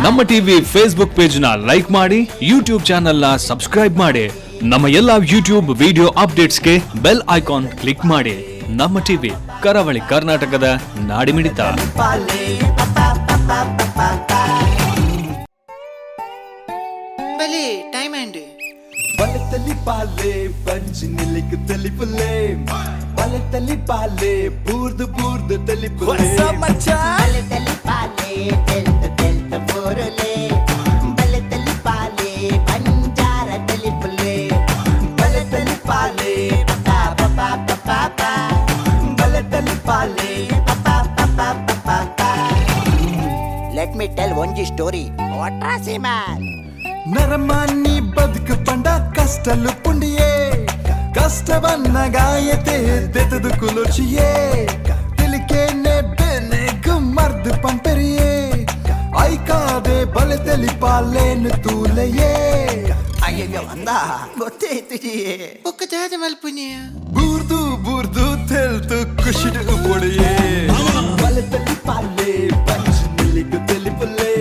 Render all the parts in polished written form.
ನಮ್ಮ TV Facebook page ನ like ಮಾಡಿ, ಯೂಟ್ಯೂಬ್ ಚಾನೆಲ್ ನ ಸಬ್ಸ್ಕ್ರೈಬ್ ಮಾಡಿ. ನಮ್ಮ ಎಲ್ಲಾ ಯೂಟ್ಯೂಬ್ ವಿಡಿಯೋ ಅಪ್ಡೇಟ್ಸ್ಗೆ bell icon click ಮಾಡಿ. ನಮ್ಮ ಟಿವಿ, ಕರಾವಳಿ ಕರ್ನಾಟಕದ ನಾಡಿಮಿಡಿತ. ಬಲಿ ಟೈಮ್ ಅಂಡ್ ಬಲತಲಿ ಪಾಲೆ ಬಂಜಿ ನಿಲಿಕ್ ತಲಿಪುಲೆ, ಬಲತಲಿ ಪಾಲೆ ಬೂರ್ದು ಬೂರ್ದು ತಲಿಪುಲೆ. ಬಲತಲಿ ಪಾಲೆ ತೆಲ್ತ ತೆಲ್ತ ಬೋರಲೆ, ಬಲತಲಿ ಪಾಲೆ ಬಂಜಾರ ತಲಿಪುಲೆ, ಬಲತಲಿ ಪಾಲೆ ಪಾ ಪಾ ಪಾ ಪಾ, ಬಲತಲಿ ಪಾಲೆ. ಪಾ ಪಾ ಪಾ ಪಾ. Let me tell ಒಂಜಿ ಸ್ಟೋರಿ ವಾಟ್ರಾಸಿ ಮ್ಯಾನ್. ನರಮಾನಿ ಬದುಕು ಪಂಡ ಕಷ್ಟಲು ಪುಂಡಿಯೇ, ಕಷ್ಟವನ್ನ ಗಾಯತೆ ದೆತದು ಕುಲುಚಿಯೇ, ತಿಳಿಕೇನೆ ಬೆನೆಗು ಮರ್ದು ಪಂಪೆರಿಯೇ, ಐಕಾದೆ ಬಲತಲಿ ಪಾಲೇನು ತೂಲೆಯೇ. ಅಯ್ಯಯ್ಯೋ ಅಂದ ಗೊತ್ತೇ ಇತ್ತು. ಬೊಕ್ಕ ದಾದ ಮಲ್ಪುನಿಯ? ಬೂರ್ದು ಬೂರ್ದು ತೆಲ್ತು ಖುಷಿಡು ಪೊಡಿಯೇ. ಬಲತಲಿ ಪಾಲೆ ಬಂಜಿ ನಿಲಿಗು ತೆಲಿಪುಲೆ,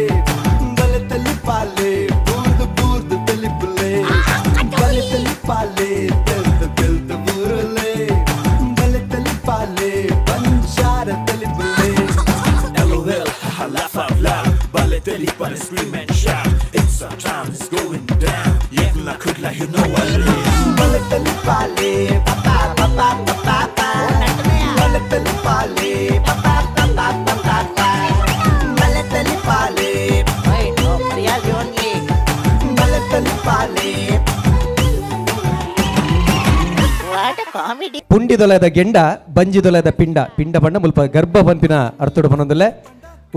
ಬಲತಲಿ ಪಾಲೆ ಬೂರ್ದು ಬೂರ್ದು ತೆಲಿಪುಲೆ, ಬಲತಲಿ ಪಾಲೆ ತೆಲ್ತು ತೆಲ್ತು ಬೂರುಲೆ, ಬಲತಲಿ ಪಾಲೆ ಬಂಜಾರ ತೆಲಿಪುಲೆ. LOL, haha, laugh out loud. Balotelli, but scream and shout. It's our time, it's going down. Yekla kudla, you know what it is. ಬಲತಲಿ ಪಾಲೆ ಬಲತಲಿ ಪಾಲೆ ಬಲತಲಿ ಪಾಲೆ ಬಲತಲಿ ಪಾಲೆ. What comedy. ಪುಂಡಿದೊಲದ ಗೆಂಡ ಬಂಜಿದೊಲದ ಪಿಂಡ, ಪಿಂಡ ಬಣ್ಣ ಮುಲ್ಪ ಗರ್ಭ ಪನ್ಪಿನ ಅರ್ಥಡು ಪನೊಂದುಲ್ಲೆ.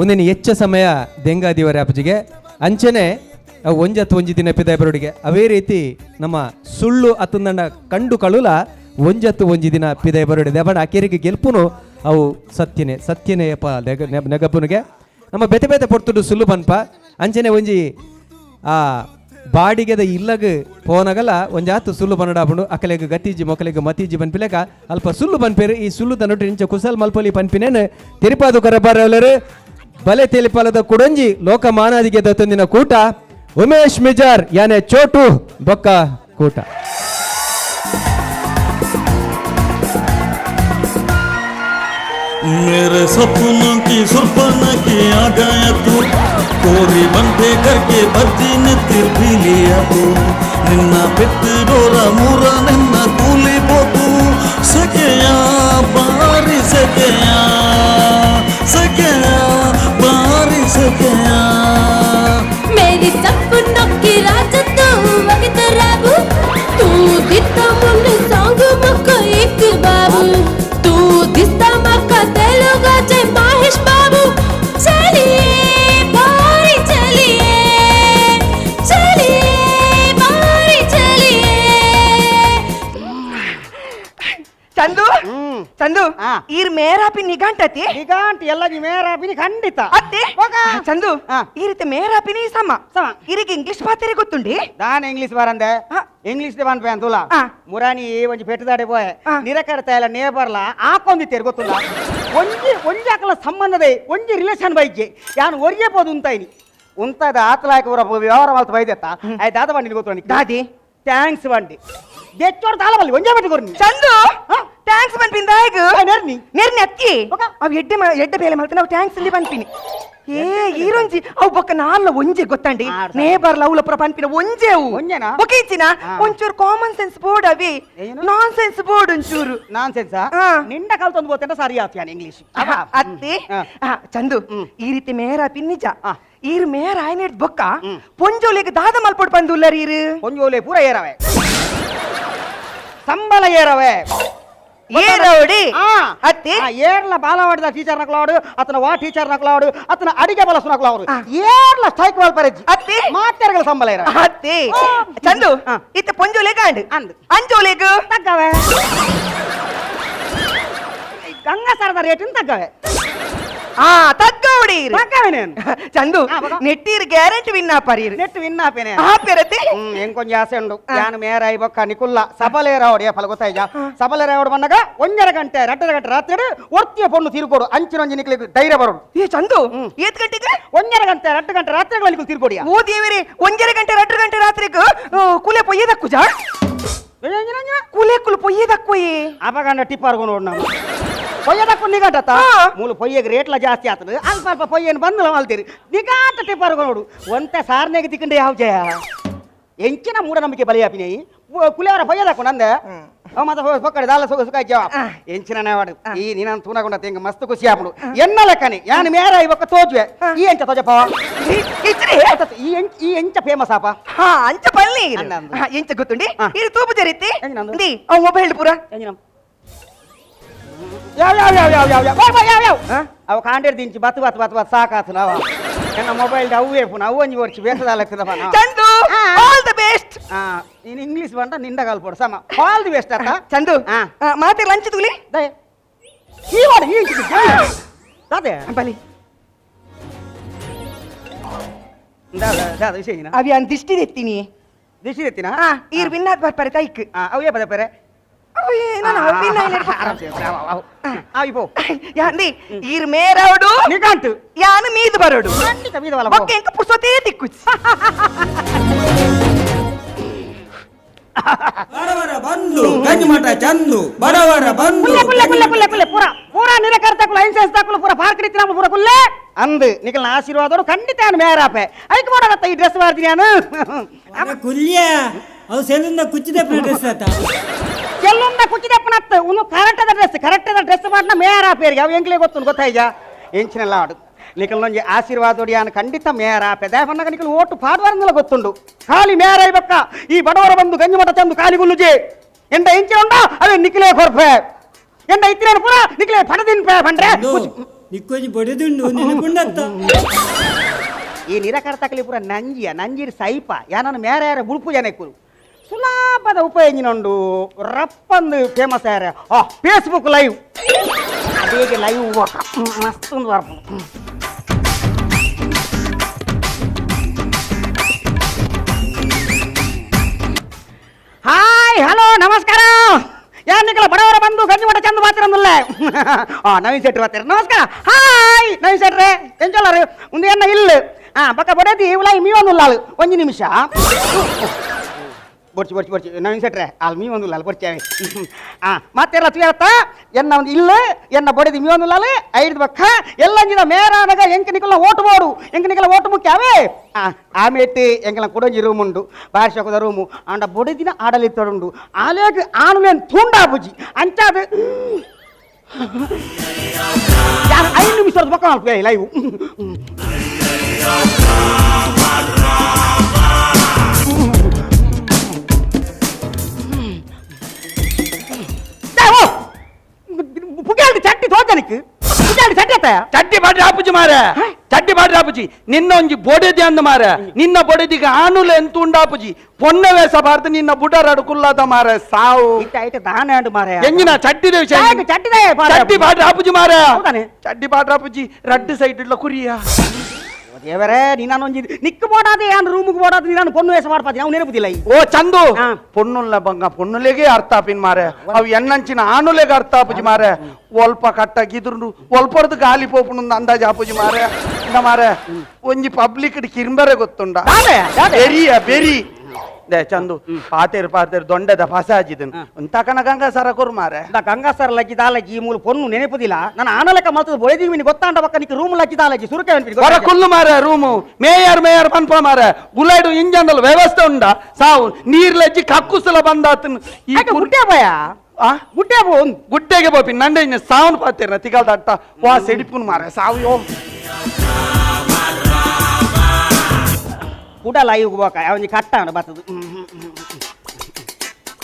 ಒಂದಿನ ಹೆಚ್ಚ ಸಮಯ ದೆಂಗಾದಿವರ ಅಪ್ಪಜಿಗೆ ಅಂಚನೆ ಅವು ಒಂಜತ್ತು ಒಂಜಿ ದಿನ ಪಿದಾಯಬರುಡಿಗೆ. ಅವೇ ರೀತಿ ನಮ್ಮ ಸುಳ್ಳು ಅತ್ತಂದಂಡ ಕಂಡು ಕಳುಲ ಒಂಜತ್ತು ಒಂಜಿ ದಿನ ಪಿದಾಯಬರುಡಿ ದೇಬಂಡ ಅಕೇರಿಗೆ ಗೆಲ್ಪುನು ಅವು ಸತ್ಯನೆ ಸತ್ಯನೆಯಪ್ಪ ನೆಗಪುನಿಗೆ. ನಮ್ಮ ಬೆತೆ ಬೆತೆ ಪೊರ್ತುಡು ಸುಳ್ಳು ಪನ್ಪ. ಅಂಚನೆ ಒಂಜಿ ಆ ಬಾಡಿಗೆದ ಇಲ್ಲಗ್ ಪೋನಗಲ ಒಂಜಾತು ಸುಳ್ಳು ಪನ್ನಡಾಪುಂಡು. ಅಕಲೆಗ್ ಗತಿಜಿ ಮೊಕಲೆಗ್ ಮತಿಜಿ ಪನ್ಪಿಲೆಕ ಅಲ್ಪ ಸುಳ್ಳು ಪನ್ಪೇರು. ಈ ಸುಳ್ಳು ತನ್ನೊಟ್ಟು ಇಂಚ ಕುಸಲ್ ಮಲ್ಪಲಿ ಪನ್ಪಿನೇನು ತೆರಿಪಾದು ಕರಬಾರವಲರು. ಬಲೆ ತೆಲಿಪಾಲದ ಕುಡಂಜಿ ಲೋಕ ಮಾನಾದಿಗೆ ದತ್ತೊಂದಿನ ಕೂಟ ಉಮೇಶ್ ಮಿಜಾರ್ ಯಾನೆ ಚೋಟು ಬೊಕ್ಕ ಕೂಟ. मेरे सपनों की सुरपन की आ गया तू, कोरी ಬಂಟೆ करके भर्जी ने तिरपी लिया तू, ನಿನ್ನ ಪೆತ್ತಿಡೋರ ಮೂರ ನಿನ್ನ ಕೂಲಿ ಬೋತು, ಸೆಕೆಯ ಬಾರಿ ಸೆಕೆಯ, ಸೆಕೆಯ ಬಾರಿ ಸೆಕೆಯ. मेरी सपनों की रात तू वक्त राबू, तू दिता मुन सॉन्ग मक एक बाबू, तू दिस्ता मक तेलुगु जय महेश बाबू, चलिए बारी चलिए, चलिए बारी चलिए. ಚಂದು ಚಂದು, ಆ. ಈರ್ ಮೇರಾಪಿ ನಿಘಂಟತಿ. ನಿಗಾಂಟ್ ಎಲ್ಲ ನೀ ಮೇರಾಪಿನಿ ಖಂಡಿತ. ಅತ್ತೆ. ಹೋಗ. ಚಂದು, ಆ. ಈ ರೀತಿ ಮೇರಾಪಿನಿ ಸಮ. ಸಮ. ಇರಿಗೆ ಇಂಗ್ಲಿಷ್ ಪಾತೆರೆ ಗೊತ್ತುಂಡಿ? ದಾನ ಇಂಗ್ಲಿಷ್ ಬರಂದೆ? ಆ. ಇಂಗ್ಲಿಷ್ ಪನ್ಪೆ ಅಂತುಲ. ಆ. ಮುರಾನಿ ಒಂಜಿ ಪೆಟ್ಟದಾಡೆ ಪೋಯೆ. ಆ. ನಿರಕರ ತೈಲ ನೇಬರ್ಲ ಆಕೊಂದಿತ್ತೇರು ಗೊತ್ತುಲ್ಲ. ಒಂಜಿ ಒಂಜಿ ಆಕಲ ಸಂಬಂಧದ ಒಂಜಿ ರಿಲೇಷನ್ ಬೈಜೆ ಯಾನು ಒರಿಯೇ ಪೋದು ಉಂತಾಯಿನಿ ಉಂತಾದ ಆತಲಾಯಕ ಊರ ವ್ಯವಹಾರ ಮಲ್ತ ಬೈದೆತ್ತ ಆಯ್ ದಾದ ಬಂಡಿ ಗೊತ್ತು? ದಾದಿ? Thanks ಬಂಡಿ ದೆಚ್ಚೋಡ್ ತಾಳ ಬಲ್ಲಿ ಒಂಜೇ ಬಟ್ಟಿ ಕೊರ್ನಿ. ಚಂದು, thanks ಪನ್ಪಿನ ದಾಯಗ್? ಆ, ನೆರ್ನಿ. ನೆರ್ನಿ ಅಕ್ಕಿ. ಬೊಕ? ಅವ್ ಎಡ್ಡೆ ಎಡ್ಡೆ ಬೇಲೆ ಮಲ್ತ ನಾವು thanks ಇಲ್ಲಿ ಪನ್ಪಿನಿ. ಏ ಈರೊಂಜಿ ಅವು ಬೊಕ್ಕ ನಾಲ್ಲ ಒಂಜೆ ಗೊತ್ತಂಡಿ. ಆಡ್ ಸರಿ. ನೇಬರ್ ಲವ್ಲ ಪುರ ಪನ್ಪಿನ ಒಂಜೆ ಅವು. ಒಂಜೆನಾ? ಬೊಕ ಇಚ್ಚಿನ ಆ. ಒಂಚೂರು common sense board ಅವಿ. ಏನು? ನಾನ್ ಸೆನ್ಸ್ ಬೋರ್ಡ್ ಒಂಚೂರು. Non sense. ಆ. ನಿಂಡ ಕಲ್ತೊಂದು ಬೋತಂಡ ಸರಿ ಆತಿಯಾನ ಇಂಗ್ಲಿಷ್. ಅತ್ತೆ. ಆ, ಚಂದು, ಈ ರೀತಿ ಮೇರ ಪಿನ್ನಿಜ. ಆ. ಈರ್ ಮೇರ ಆಯ್ನೇಡ್ ಬೊಕ್ಕ ಪೊಂಜೋಲೆಗ್ ದಾದ ಮಲ್ಪೊಡ್ ಪಂದುಲ್ಲರ್ ಈರ್? ಒಂಜೋಲೆ ಪೂರ ಏರವೆ, ಸಂಬಳ ಏರವೆ. ಏರವಡಿ. ಆ. ಅತ್ತೆ. ಆ, ಏರ್ಲ ಬಾಲವಾಡಿದ ಟೀಚರ್ ನಕಲಾಡು, ಅತನ ವಾ ಟೀಚರ್ ನಕಲಾಡು, ಅತನ ಅಡಿಗೆ ಬಲಸು ನಕಲಾಡು. ಆ. ಏರ್ಲ ಸ್ಟ್ರೈಕ್ ಮಲ್ಪರೆಜ್ಜಿ. ಅತ್ತೆ. ಮಾತೆರ್ಗಳ ಸಂಬಳ ಏರವೆ. ಅತ್ತೆ. ಆ. ಚಂದು, ಆ. ಇತ್ತ ಪೊಂಜೋಲೆಗ್ ಆಂಡ್ ಅಂದ್. ಅಂಜೋಲೆಗ್? ತಗ್ಗವೆ, ಗಂಗಾಸರದ ರೇಟಿನ ತಗ್ಗವೆ. ಆ ತಗ್ಗವಡಿ. ಪೋಪಡಿ ಚಂದು ನೆಟ್ಟೀರು ಗ್ಯಾರಂಟಿ ವಿನ್ ಆಪರಿ ನೆಟ್ ವಿನ್ ಆಪೇನೆ ಆಪೇರತೆ ಎಂಕೊಂಜಿ ಆಸೆ ಉಂಡು ಯಾನು ಮೇರ ಐಬೊಕ್ಕ ನಿಕುಲ್ಲ ಸಬಲೆ ರಾವಡ್ ಏ ಫಲ ಗೊತ್ತಾಯ್ಜಾ ಸಬಲೆ ರಾವಡ್ ಬಂದಾಗ 1.5 ಗಂಟೆ 2.5 ಗಂಟೆ ರಾತ್ರಿ ಒರ್ತಿಯ ಪೊಣ್ಣು ತಿರುಗೋಡು ಅಂಚಿನೊಂಜಿ ನಿಕ್ಲಿಗೆ ಧೈರ್ಯ ಬರೋಡು ಏ ಚಂದು ಏತ್ ಗಂಟೆಗೆ 1.5 ಗಂಟೆ 2 ಗಂಟೆ ರಾತ್ರಿ ನಿಕುಲ್ ತಿರುಗೋಡಿಯಾ ಓ ದೇವರೇ 1.5 ಗಂಟೆ 2 ಗಂಟೆ ರಾತ್ರಿಗೆ ಕುಲೆ ಪೊಯ್ಯದಕ್ಕುಜಾ ಕುಲೆ ಕುಲು ಪೊಯ್ಯದಕ್ಕೊಯೇ ಅಪಗಂಡ ಟಿಪ್ಪಾರ್ಗು ನೋಡು ನಾವು ಪೊಯ್ಯದಕ್ಕು ನಿಗಂಟತ್ತ ಮೂಲು ಪೊಯ್ಯಗೆ ರೇಟ್ಲ ಜಾಸ್ತಿ ಆಗ್ತದೆ ಅಲ್ಪ ಅಲ್ಪ ಪೊಯ್ಯನು ಬಂದು ಅಲ್ತೀರಿ ನಿಗಾಟ ಟಿಪ್ಪಾರ್ಗು ನೋಡು ಒಂತ ಸಾರನೆಗೆ ತಿಕ್ಕಂಡೆ ಯಾವ ಜಯ ಎಂಚಿನ ಮೂಢನಂಬಿಕೆ ಬಲಿಯಾಪಿನಿ ಕುಲೆಯವರ ಪೊಯ್ಯದಕ್ಕು ನಂದೆ ಮತ್ತೆ ಪಕ್ಕಡೆ ದಾಲ ಸುಖ ಸುಖ ಜವಾಬ್ ಎಂಚಿನ ವಾಡು ಈ ನಿನ್ನ ತೂನಗೊಂಡ ತೆಂಗ ಮಸ್ತ್ ಖುಷಿ ಆಪುಡು ಎನ್ನ ಲೆಕ್ಕನೆ ಯಾನು ಮೇರ ಇವಕ್ಕ ತೋಜುವೆ ಈ ಎಂಚ ತೋಜಪ್ಪ ಈ ಈ ಎಂಚ ಫೇಮಸ್ ಆಪ ಹಾ ಅಂಚ ಪಲ್ಲಿ ಎಂಚ ಗೊತ್ತುಂಡಿ ಇದು ತೂಪು ಜರಿತಿ ಅವ್ ಮೊಬೈಲ್ ಪೂರ ಯಾವ ಯಾವ ಯಾವ ಯಾವ ಯಾವ ಯಾವ ಯಾವ ಯಾವ ಅವ ಕಾಂಡೇರ್ ದಿಂಚಿ ಬತ್ ಬತ್ ಬತ್ ಬತ್ ಸಾಕಾತು ನಾವ ನನ್ನ ಮೊಬೈಲ್ ಅವೇ ಪುನ ಅವು ಒಂಜಿ ವರ್ಷ ಬೇಸದಾಲಕ್ಕದಪ್ಪ ಚಂದು all the best ನೀನು ಇಂಗ್ಲೀಷ್ ಬಂದ ನಿಂಡ ಕಲ್ಪೋಡು ಸಮ all the best ಅತ್ತ ಚಂದು ಮಾತೆ ಲಂಚ್ ತುಲಿ ಈ ವಾಡ ಈ ದಾದೆ ಬಲಿ ದಾದ ವಿಷಯ ಅವಿ ಅನ್ ದಿಷ್ಟಿ ದೆತ್ತೀನಿ ದಿಷ್ಟಿ ದೆತ್ತಿನ ಈರ್ ವಿನ್ನಾದ್ ಬರ್ಪರೆ ತೈಕ್ ಅವು ಏ ಪದ ಪರೆ ಈರ್ ಮೇರವಡು ನಿಗಾಂಟು ಯಾನು ಮೀದು ಬರೋಡು ಓಕೆ ಇಂಕ ಪುರ್ಸೊತೇ ತಿಕ್ಕುಚ್ ಬಡವರ ಬಂಧು ಗಂಜಿಮಠ ಚಂದು ಬಡವರ ಬಂಧು ಕುಲ್ಲೆ ಕುಲ್ಲೆ ಕುಲ್ಲೆ ಕುಲ್ಲೆ ಪೂರ ಪೂರ ನಿರಕರ್ತ ಕುಲ ಇನ್ಸೆನ್ಸ್ ತಾಕುಲ ಪೂರ ಪಾರ್ಕ್ ರೀತಿ ಪೂರ ಕುಲ್ಲೆ ಅಂದು ನಿಕಲ್ನ ಆಶೀರ್ವಾದವರು ಖಂಡಿತ ನಾನು ಮೇರಾಪೆ ಐಕ್ ಮಾಡಾಗತ್ತ ಈ ಡ್ರೆಸ್ ಮಾಡ್ತೀನಿ ನಾನು ಕುಲ್ಯ ಅವು ಸೆಲುಂದ ಕುಚ್ಚಿದಪ್ಪನ ಡ್ರೆಸ್ ಆತ ಎಲ್ಲೊಂದ ಕುಚ್ಚಿದಪ್ಪನತ್ತ ಉನ್ನು ಕರೆಕ್ಟ್ ಅದ ಡ್ರೆಸ್ ಕರೆಕ್ಟ್ ಅದ ಡ್ರೆಸ್ ಮಾಡಿನ ಮೇರಾಪೇರಿಗೆ ಅವು ಎಂಕ್ಲೇ ಗೊತ್ತು ಗೊತ್ತಾಯ್ಜಾ ಎಂಚಿನೆಲ್ಲ ಆಡು ನಿಕಲ್ನೊಂಜಿ ಆಶೀರ್ವಾದ ಯಾನು ಖಂಡಿತ ಮೇರಾಪೆ ದಯಪನ್ನಾಗ ನಿಕಲ್ ಓಟು ಪಾಡುವಾರಂದೆಲ್ಲ ಗೊತ್ತುಂಡು ಖಾಲಿ ಮೇರ ಇಬಕ್ಕ ಈ ಬಡವರ ಬಂದು ಗಂಜಿಮಠ ಚಂದು ಖಾಲಿ ಗುಲ್ಲುಜೆ ಎಂಡ ಎಂಚಿನ ಉಂಡ ಅವೇ ನಿಖಿಲೇ ಕೊರ್ಪೆ ಎಂಡ ಇತ್ತಿನ ಪೂರ ನಿಖಿಲೇ ಪಡದಿನ್ ಪೇ ಪಂಡ್ರೆ ನಿಕ್ಕೊಂಜಿ ಬಡದುಂಡು ನೆನಪುಂಡತ್ತ ಈ ನಿರಕರ್ತಕಲಿ ಪೂರ ನಂಜಿಯ ನಂಜಿರ್ ಸೈಪ ಯಾನನ್ನು ಮೇರೆ ಯಾರ ಬುಳ್ಪು ಜನ ಇಕ್ಕುರು ಸುಲಾಭದ ಉಪಯೋಗಿನೊಂಡು ರಪ್ಪಂದು ಫೇಮಸ್ ಯಾರ ಆ ಫೇಸ್ಬುಕ್ ಲೈವ್ ಅದೇಗೆ ಲೈವ್ ಮಸ್ತ್ ಒಂದು ಬರ್ಪು ಹಾಯ್ ಹಲೋ ನಮಸ್ಕಾರ ಯಾರು ನಿಕಲ ಬಡವರ ಬಂದು ಗಂಜಿಮಠ ಚಂದ ಮಾತಿರಂದಿಲ್ಲ ಆ ನವೀನ್ ಶೆಟ್ಟಿ ಮಾತಾರ ನಮಸ್ಕಾರ ಹಾಯ್ ನವೀನ್ ಶೆಟ್ರೆ ಎಂಚೊಲ್ಲರು ಒಂದು ಎನ್ನ ಇಲ್ಲ ಆ ಪಕ್ಕ ಬಡತಿ ಇವ್ಲಾಯಿ ಮೀ ಒಂದುಲ್ಲಾಳು ಒಂಜಿ ನಿಮಿಷ ಬೊಡ್ಚಿ ಬೊಡ್ಚಿ ಬೊಡ್ಚಿ ನವೀನ್ ಶೆಟ್ರೆ ಅಲ್ಲಿ ಮೀ ಒಂದುಲ್ಲಾಳು ಬೊಡ್ಚಿ ಆ ಮಾತೆಲ್ಲ ತುಯತ್ತ ಎನ್ನ ಒಂದು ಇಲ್ಲ ಎನ್ನ ಬಡದಿ ಮೀ ಒಂದುಲ್ಲಾಳು ಐದು ಬಕ್ಕ ಎಲ್ಲಂಜಿದ ಮೇರಾನಗ ಎಂಕ ನಿಕಲ ಓಟು ಬೋಡು ಎಂಕ ನಿಕಲ ಓಟು ಮುಖ್ಯ ಅವೇ ಆ ಆಮೇಟಿ ಎಂಕಲ ಕೊಡೊಂಜಿ ರೂಮ್ ಉಂಡು ಬಾರಿಶಕದ ರೂಮು ಆಂಡ ಬೊಡಿದಿನ ಆಡಲಿತ್ತಡುಂಡು ಆಲೇಗ್ ಆನುಲೇನ್ ತುಂಡಾ ಬುಜಿ ಅಂಚಾದ 5 ನಿಮಿಷದ ಪಕ್ಕ ಲೈವ್ ಚಟ್ಟಿ ತೋಜನಿಕ್ ಚಟ್ಟಿ ಚಟ್ಟಿ ಬಾಡ್ರಿ ಆಪುಜಿ ಮಾರ ಚಟ್ಟಿ ಬಾಡ್ರಿ ಆಪುಜಿ ನಿನ್ನ ಒಂಜಿ ಬೊಡೆದಿ ಅಂದ ಮಾರ ನಿನ್ನ ಬೊಡೆದಿಗೆ ಆನುಲೆ ಎಂತ ಉಂಡಾಪುಜಿ ಪೊನ್ನ ವೇಷ ಭಾರತ ನಿನ್ನ ಬುಡರಾಡು ಕುಲ್ಲಾದ ಮಾರ ಸಾವು ದಾನ ಮಾರ ಎಂಜಿನ ಚಟ್ಟಿದ ವಿಷಯ ಚಟ್ಟಿ ಬಾಡ್ರಿ ಆಪುಜಿ ಮಾರ ಚಟ್ಟಿ ಬಾಡ್ರಿ ಆಪುಜಿ ರಡ್ಡು ಸೈಡ್ ಇಲ್ಲ ಕುರಿಯ ದೇವರೇ ನೀನೊಂಜಿ ನಿಕ್ಕು ಬೋಡಾದೆ ಯಾನ್ ರೂಮಿಗೆ ಬೋಡಾದೆ ನೀನು ಪೊಣ್ಣು ವೇಷ ಮಾಡ್ಪಾದಿ ನಾವು ನೆನಪುದಿಲ್ಲ ಓ ಚಂದು ಪೊಣ್ಣುಲ್ಲ ಬಂಗ ಪೊಣ್ಣುಲೆಗೆ ಅರ್ಥ ಆಪಿನ್ ಮಾರೆ ಅವು ಎನ್ನಂಚಿನ ಆನುಲೆಗೆ ಅರ್ಥ ಆಪುಜಿ ಮಾರೆ ಒಲ್ಪ ಕಟ್ಟಾಕಿದ್ರು ಒಲ್ಪರ್ದು ಗಾಲಿ ಪೋಪುನ ಅಂದಾಜು ಆಪುಜಿ ಮಾರೆ ಇಂದ ಮಾರೆ ಒಂಜಿ ಪಬ್ಲಿಕ್ ಕಿರ್ಂಬರೆ ಗೊತ್ತುಂಡ ಬೆರಿಯ ಬೆರಿ they Chandu ಪಾತೇರು ಪಾತೇರು ದೊಂಡದ ಫಸಾಜಿದನ್ ತಕನ ಗಂಗಾಸರ ಕೊರು ಮಾರೆ ಗಂಗಾಸರ ಲಜ್ಜಿ ದಾಲಜ್ಜಿ ಈ ಮೂಲ ಪೊಣ್ಣು ನೆನಪುದಿಲ್ಲ ನಾನು ಆನಲಕ ಮಲ್ತದ ಬೊಳೆದಿವಿ ಗೊತ್ತಾಂಡ ಪಕ್ಕ ನಿಕ್ ರೂಮ್ ಲಜ್ಜಿ ದಾಲಜ್ಜಿ ಸುರುಕೆ ಹೊರ ಕುಲ್ಲು ಮಾರೆ room mayor mayor ಪನ್ಪ ಮಾರೆ ಗುಲಾಯ್ಡು ಇಂಜನ್ದಲ್ ವ್ಯವಸ್ಥೆ ಉಂಡ ಸಾವು ನೀರ್ ಲಜ್ಜಿ ಕಕ್ಕುಸಲ ಬಂದಾತನ್ ಈ ಗುಡ್ಡೆ ಭಯ ಆ ಗುಡ್ಡೆ ಬೋ ಗುಡ್ಡೆಗೆ ಬೋಪಿ ನಂಡೆ ಸಾವನ್ ಪಾತೇರ್ನ ತಿಗಲ್ ದಟ್ಟ ವಾ ಸೆಡಿಪುನ್ ಮಾರೆ ಸಾವು ಯೋ ಕೂಡ ಲೈವ್ ಹೋಗ ಅವನಿಗೆ ಕಟ್ಟಾಣ ಬರ್ತದೆ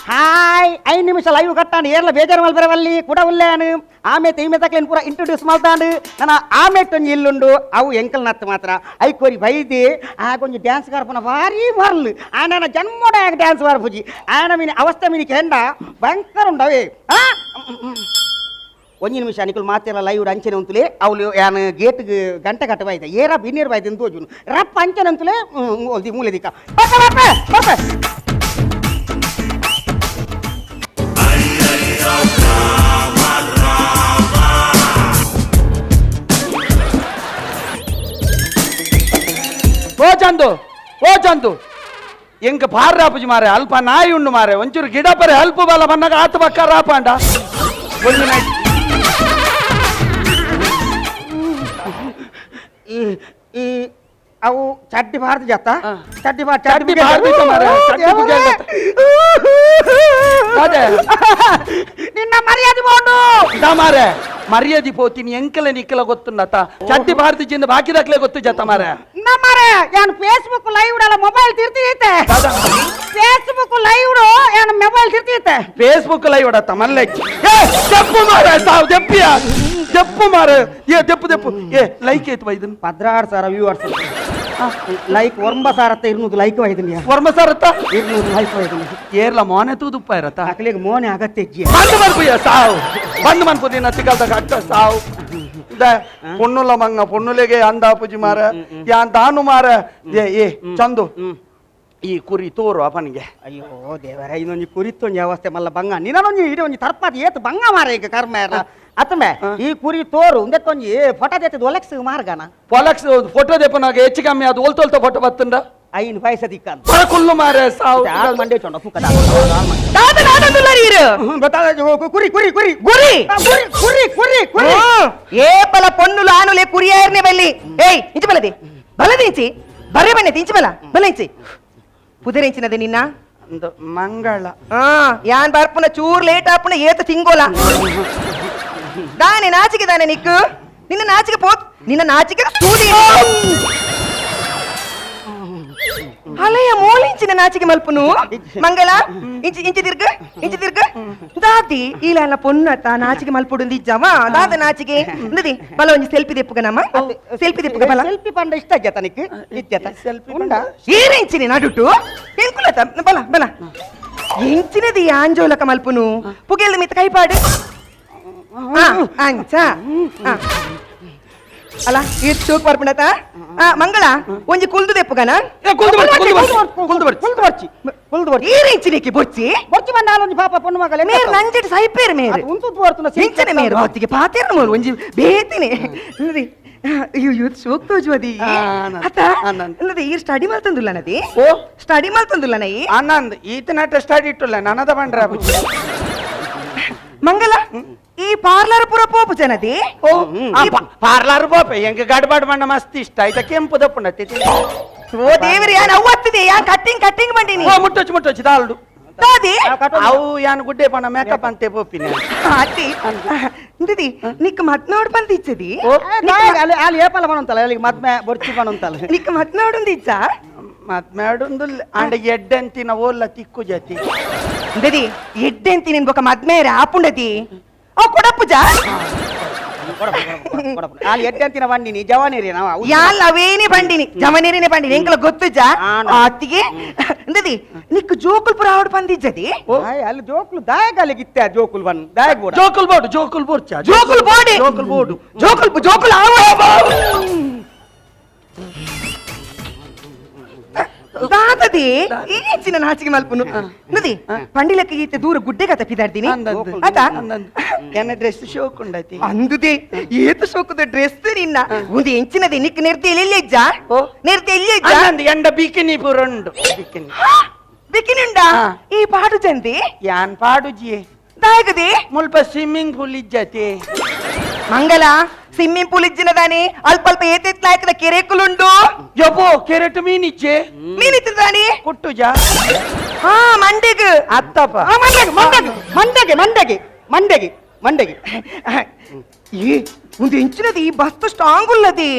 ಹಾಯ್ 5 ನಿಮಿಷ ಲೈವ್ ಕಟ್ಟಾಣ ಏರ್ಲ ಬೇಜಾರು ಮಲ್ಬರವಲ್ಲಿ ಕೂಡ ಉಲ್ಲೇನು ಆಮೇಲೆ ಈಮೆ ತಕ್ಲೇನು ಪೂರ ಇಂಟ್ರೊಡ್ಯೂಸ್ ಮಾಡ್ತಾಂಡು ನನ್ನ ಆಮೇಟ್ ಒಂಜಿ ಇಲ್ಲುಂಡು ಅವು ಎಂಕಲ್ ನತ್ತು ಮಾತ್ರ I ಕೋರಿ ಬೈದಿ ಆ ಕೊಂಚ ಡ್ಯಾನ್ಸ್ ಕಾರ್ಪನ ಭಾರಿ ಬರ್ಲು ಆನ ಜನ್ಮೋಡ ಡ್ಯಾನ್ಸ್ ಬಾರ್ಪುಜಿ ಆನ ಮೀನಿ ಅವಸ್ಥೆ ಮೀನಿ ಕೆಂಡ ಭಯಂಕರ ಉಂಡವೇ ಆ ಒಂಜಿ ನಿಮಿಷ ನಿಕುಲು ಮಾತೆಲ್ಲ ಲೈವ್ ಅಂಚನೆ ಉಂತುಲೆ ಅವಳು ಯಾನ್ ಗೇಟ್ಗೆ ಗಂಟೆ ಕಟ್ಟವಾಯ್ತ ಏರ ಬಿನ್ನೇರು ಬಾಯ್ತು ಅಂತ ತೋಜುನು ರಪ್ಪ ಅಂಚನೆ ಅಂತಲೇ ಒಲ್ದಿ ಮೂಲೆ ದಿಕ್ಕ ಬಪ್ಪ ಬಪ್ಪ ಬಪ್ಪ ಓ ಚಂದು ಓ ಚಂದು ಎಂಕ ಪಾರ್ ರಾಪುಜಿ ಮಾರೆ ಅಲ್ಪ ನಾಯಿ ಉಂಡು ಮಾರೆ ಒಂಚೂರು ಗಿಡ ಪರೆ ಅಲ್ಪ ಬಲ ಬನ್ನಾಗ ಆತ ಬಕ್ಕ ರಾಪಾಂಡ ಒಂದು ನಾಯಿ ಈ ಈ ಅವು ಚಡ್ಡಿ ಬಾರ್ದು ಜಾತ ಚಡ್ಡಿ ಬಾರ್ ಚಡ್ಡಿ ಬಾರ್ದು ಮಾರೆ, ಚಡ್ಡಿ ಬುಗ್ಗೆಲ್ ಅದೇ. ನಿನ್ನ ಮರ್ಯಾದೆ ಬೋಂಡು ಇದ ಮಾರೆ ಮರ್ಯಾದೆ ಪೋತೀನಿ ಎಂಕಲ ನಿಕ್ಕಲ ಗೊತ್ತುಂಡತ ಚಡ್ಡಿ ಬಾರ್ದು ಚಿಂದ ಬಾಕಿ ದಾಖಲೆ ಗೊತ್ತು ಜತ ಮಾರೆ ನಮ್ಮರೆ ಯಾನ್ ಫೇಸ್ಬುಕ್ ಲೈವ್ ಡಲ್ಲ ಮೊಬೈಲ್ ತಿರ್ತಿೈತೆ ಫೇಸ್ಬುಕ್ ಲೈವ್ ಯಾನ್ ಮೊಬೈಲ್ ತಿರ್ತಿೈತೆ ಫೇಸ್ಬುಕ್ ಲೈವ್ ಡತ್ತ ಮಲ್ಲೆ ಏ ತೆಪ್ಪು ಮಾರೆ ಸಾವು ತೆಪ್ಪಿಯ ತೆಪ್ಪು ಮಾರೆ ಏ ತೆಪ್ಪು ತೆಪ್ಪು ಏ ಲೈಕ್ ಏತ್ ಬೈದನ್ 16,000 ವ್ಯೂವರ್ಸ್ ಲೈಕ್ 9,000 200 ಲೈಕ್ ವೈದನ್ 9,000 200 ಲೈಕ್ ವೈದನ್ ಏರ್ಲ ಮೋನೆ ತೂದುಪ್ಪ ಇರತ್ತ ಅಕ್ಲಿಗೆ ಮೋನೆ ಅಗತ್ಯ ಇಜ್ಜಿ ಬಂದು ಮನ್ಪುಯ ಸಾವು ಬಂದು ಮನ್ಪು ನಿನ್ನ ತಿಗಲ್ದಾಗ ಅಟ್ಟ ಸಾವು ಪೊಣ್ಣುಲ ಮಂಗ ಪೊಣ್ಣುಲೆಗೆ ಅಂದಾಪುಜಿ ಮಾರ ಯಾನ್ ತಾನು ಮಾರ ಏ ಏ ಚಂದು ಈ ಕುರಿ ತೋರು ಅಪನಿಗೆ ಅಯ್ಯೋ ದೇವರ ಇನ್ನೊಂದು ಕುರಿ ತೊಂಜಿ ಅವಸ್ಥೆ ಮಲ್ಲ ಬಂಗ ನಿನ್ನೊಂದು ಇಡೀ ಒಂಜಿ ತರ್ಪಾತಿ ಏತು ಬಂಗ ಮಾರ ಈಗ ಕರ್ಮ ಅತ್ತಮೆ ಈ ಕುರಿ ತೋರು ಉಂದೆತ್ತೊಂಜಿ ಫೋಟೋ ದೇತದ ಒಲೆಕ್ಸ್ ಮಾರ್ಗನ ಪೊಲಕ್ಸ್ ಫೋಟೋ ದೇಪನಾಗ ಹೆಚ್ಚು ಕಮ್ಮಿ ಅದು ಓಲ್ತೋಲ್ತ ಫೋಟೋ ಬತ್ತಂಡ 5 ಪೈಸೆ ದಿಕ್ಕ ಕುಲ್ಲು ಮಾರೆ ಸಾವು ಮಂಡೆ ಚೊಂಡ ಪುಕ್ಕದ ದಾದ ನಾಡಂದುಲ್ಲ ನೀರು ಕುರಿ ಕುರಿ ಕುರಿ ಗುರಿ ಕುರಿ ಕುರಿ ಕುರಿ ಏ ಪಲ ಪೊನ್ನುಲು ಆನುಲೆ ಕುರಿಯಾರ್ನೆ ಬಲ್ಲಿ ಏಯ್ ಇಂಚು ಬಲದಿ ಬಲದಿಂಚಿ ಬರೆ ಬಣ್ಣೆ ಇಂಚು ಬಲ ಬಲ ಇಂಚಿ ಪುದರೆಂಚಿನದೆ ನಿನ್ನ ಮಂಗಳ ಯಾನ್ ಬರ್ಪುನ ಚೂರ್ ಲೇಟ್ ಆಪುನ ಏತ ತಿಂಗೋಲ ದಾನೆ ನಾಚಿಕೆ ದಾನೆ ನಿಕ್ಕು ನಿನ್ನ ನಾಚಿಕೆ ಪೋತ್ ನಿನ್ನ ನಾಚಿಕೆ ಸೂದಿ ಅಲೆಯ ಮೋಲಿಂಚಿನ ನಾಚಿಕೆ ಮಲ್ಪುನು ಮಂಗಳ ಇಂಚಿ ಇಂಚಿ ತಿರ್ಗ ಇಂಚಿ ತಿರ್ಗ ದಾದಿ ಈಲ ಪೊನ್ನತ ನಾಚಿಕೆ ಮಲ್ಪುಡು ಇಜ್ಜವ ದಾದ ನಾಚಿಕೆ ನದಿ ಬಲ ಒಂಜಿ ಸೆಲ್ಫಿ ದೆಪ್ಪುಗ ನಮ್ಮ ಸೆಲ್ಫಿ ದೆಪ್ಪುಗ ಬಲ ಸೆಲ್ಫಿ ಪಂಡ ಇಷ್ಟ ಜತ ನಿಕ್ ಇಜ್ಜತ ಸೆಲ್ಫಿ ಉಂಡ ಏರೆಂಚಿನಿ ನಡುಟು ಎಂಕುಲತ ಬಲ ಬಲ ಎಂಚಿನದಿ ಆಂಜೋಲಕ ಮಲ್ಪುನು ಪುಗೆಲ್ದ ಮಿತ್ತ ಕೈಪಾಡು ಅಂಚ ಅಲ್ಲ ಈ ಚೂಕ್ ಬರ್ಪುಂಡತ ಮಂಗಳ ಒಂಜಿ ಕುಲ್ದು ದೆಪ್ಪುಗನ ಏರೆಂಚಿನಿಕ್ಕೆ ಬೊಚ್ಚಿ ಬೊಚ್ಚಿ ಬಂದ ಒಂಜಿ ಪಾಪ ಪೊಣ್ಣು ಮಗಲೇ ಮೇರ್ ನಂಜೆಟ್ ಸೈಪೇರು ಮೇರ್ ಉಂತು ಬರ್ತುನ ಇಂಚನೆ ಮೇರ್ ಹೊತ್ತಿಗೆ ಪಾತೇರ್ನ ಮೂರು ಒಂಜಿ ಬೇತಿನಿ ಅಯ್ಯೋ ಯೂತ್ ಶೋಕ್ ತೋಜುವದಿ ಅತ್ತ ಅನ್ನದ ಈ ಸ್ಟಡಿ ಮಲ್ತಂದುಲ್ಲ ನದಿ ಓ ಸ್ಟಡಿ ಮಲ್ತಂದುಲ್ಲ ನೈ ಆನಂದ್ ಈತನಾಟ ಸ್ಟಡಿ ಇಟ್ಟುಲ್ಲ ನನದ ಬಂಡ್ರ ಮಂಗಲ ಈ ಪಾರ್ಲರ್ ಪೂರ ಪೋಪು ಜನದಿ ಓ ಪಾರ್ಲರ್ ಪೋಪೆ ಎಂಗ ಗಡ್ಬಡ್ ಬಣ್ಣ ಮಸ್ತ್ ಇಷ್ಟ ಆಯ್ತಾ ಕೆಂಪು ದಪ್ಪುಂಡ ಓ ದೇವರಿ ಯಾನ್ ಅವ್ವತ್ತಿದೆ ಯಾನ್ ಕಟ್ಟಿಂಗ್ ಕಟ್ಟಿಂಗ್ ಬಂಡಿನಿ ಓ ಮುಟ್ಟೊಚ್ಚು ಮುಟ್ಟೊಚ್ಚು ದಾಲ್ಡು ದಾದಿ ಅವು ಯಾನ್ ಗುಡ್ಡೆ ಪಣ ಮೇಕಪ್ ಅಂತೆ ಪೋಪಿನಿ ಅತ್ತಿ ಇಂದಿದಿ ನಿಕ್ ಮತ್ನೋಡ್ ಬಂದಿಚ್ಚದಿ ಅಲ್ಲಿ ಅಲ್ಲಿ ಏಪಲ ಬಣಂತಲ್ಲ ಅಲ್ಲಿ ಮದ್ಮೆ ಬೊರ್ಚಿ ಬಣಂತಲ್ಲ ನಿಕ್ ಮತ್ನೋಡುಂದಿಚ್ಚ ಮದ್ಮೇಡುಂದು ಅಂಡ ಎಡ್ಡೆಂತಿನ ಓಲ್ಲ ತಿಕ್ಕು ಜತಿ ಇಂದಿದಿ ಎಡ್ಡೆಂತಿ ನಿನ್ ಬೊಕ ಮದ್ಮೇರ ಆಪುಂಡತಿ ಅವು ಕೊಡಪ್ಪುಜ ಅಲ್ಲಿ ಎಡ್ಡೆಂತಿನ ಬಂಡಿನಿ ಜವಾನಿರಿ ನಾವು ಯಾಲ್ ಅವೇನೇ ಬಂಡಿನಿ ಜವನೇರಿನೇ ಬಂಡಿನಿ ಎಂಕಲ ಗೊತ್ತುಜ ಅತ್ತಿಗೆ ಇಂದದಿ ನಿಕ್ ಜೋಕುಲ್ ಪುರ ಆವಡ್ ಬಂದಿಜ್ಜದಿ ಅಲ್ಲಿ ಜೋಕುಲು ದಾಯಗ ಅಲ್ಲಿ ಗಿತ್ತೆ ಜೋಕುಲ್ ಬನ್ ದಾಯಗ ಬೋಡ ಜೋಕುಲ್ ಬೋರ್ಡ್ ಜೋಕುಲ್ ಬೋರ್ಡ್ ಜೋಕುಲ್ ಬೋರ್ಡ್ ಜೋಕುಲ್ ಬೋರ್ಡ್ ಜೋಕುಲ್ ಜೋಕುಲ್ ಆವ ದಾದದಿ ಈ ಚಿನ್ನ ನಾಚಿಕೆ ಮಲ್ಪುನು ನದಿ ಪಂಡಿಲಕ್ಕೆ ಈತ ದೂರ ಗುಡ್ಡೆಗ ತಪ್ಪಿದಾರ್ದಿನಿ ಆತ ಎನ್ನ ಡ್ರೆಸ್ ಶೋಕ್ ಉಂಡತಿ ಅಂದುದೆ ಏತ ಶೋಕದ ಡ್ರೆಸ್ ನಿನ್ನ ಒಂದು ಎಂಚಿನದೆ ನಿಕ್ ನಿರ್ತಿ ಎಲ್ಲಿ ಇಜ್ಜ ನಿರ್ತಿ ಎಲ್ಲಿ ಇಜ್ಜ ಅಂದ ಎಂಡ ಬಿಕಿನಿ ಪೂರ ಉಂಡು ಬಿಕಿನಿ ಬಿಕಿನಿ ಉಂಡಾ ಈ ಪಾಡು ಚಂದಿ ಯಾನ್ ಪಾಡುಜಿ ದಾಯಗದಿ ಮುಲ್ಪ ಸ್ವಿಮ್ಮಿಂಗ್ ಪೂಲ್ ಇಜ್ಜತಿ ಮಂಗಲ ಸ್ವಿಮ್ಮಿಂಗ್ ಪೂಲ್ ಇಜ್ಜಿನ ದಾನಿ ಅಲ್ಪ ಅಲ್ಪ ಏತೆತ್ಲಾಯ್ಕದ ಕೆರೆಕುಲುಂಡು ಯಬ್ಬೋ ಕೆರೆಟ್ ಮೀನಿಜ್ಜೆ ಮೀನಿತ್ತು ಕುಟ್ಟುಜ ಹಾ ಮಂಡೆಗ್ ಅತ್ತಪ್ಪ ಮಂಡೆಗೆ ಮಂಡೆಗೆ ಮಂಡೆಗೆ ಮಂಡೆಗೆ ಮಂಡೆಗೆ ಏ ಒಂದು ಇಂಚಿನದಿ ಈ ಮಸ್ತ್ ಸ್ಟ್ರಾಂಗ್ ಉಲ್ಲದಿ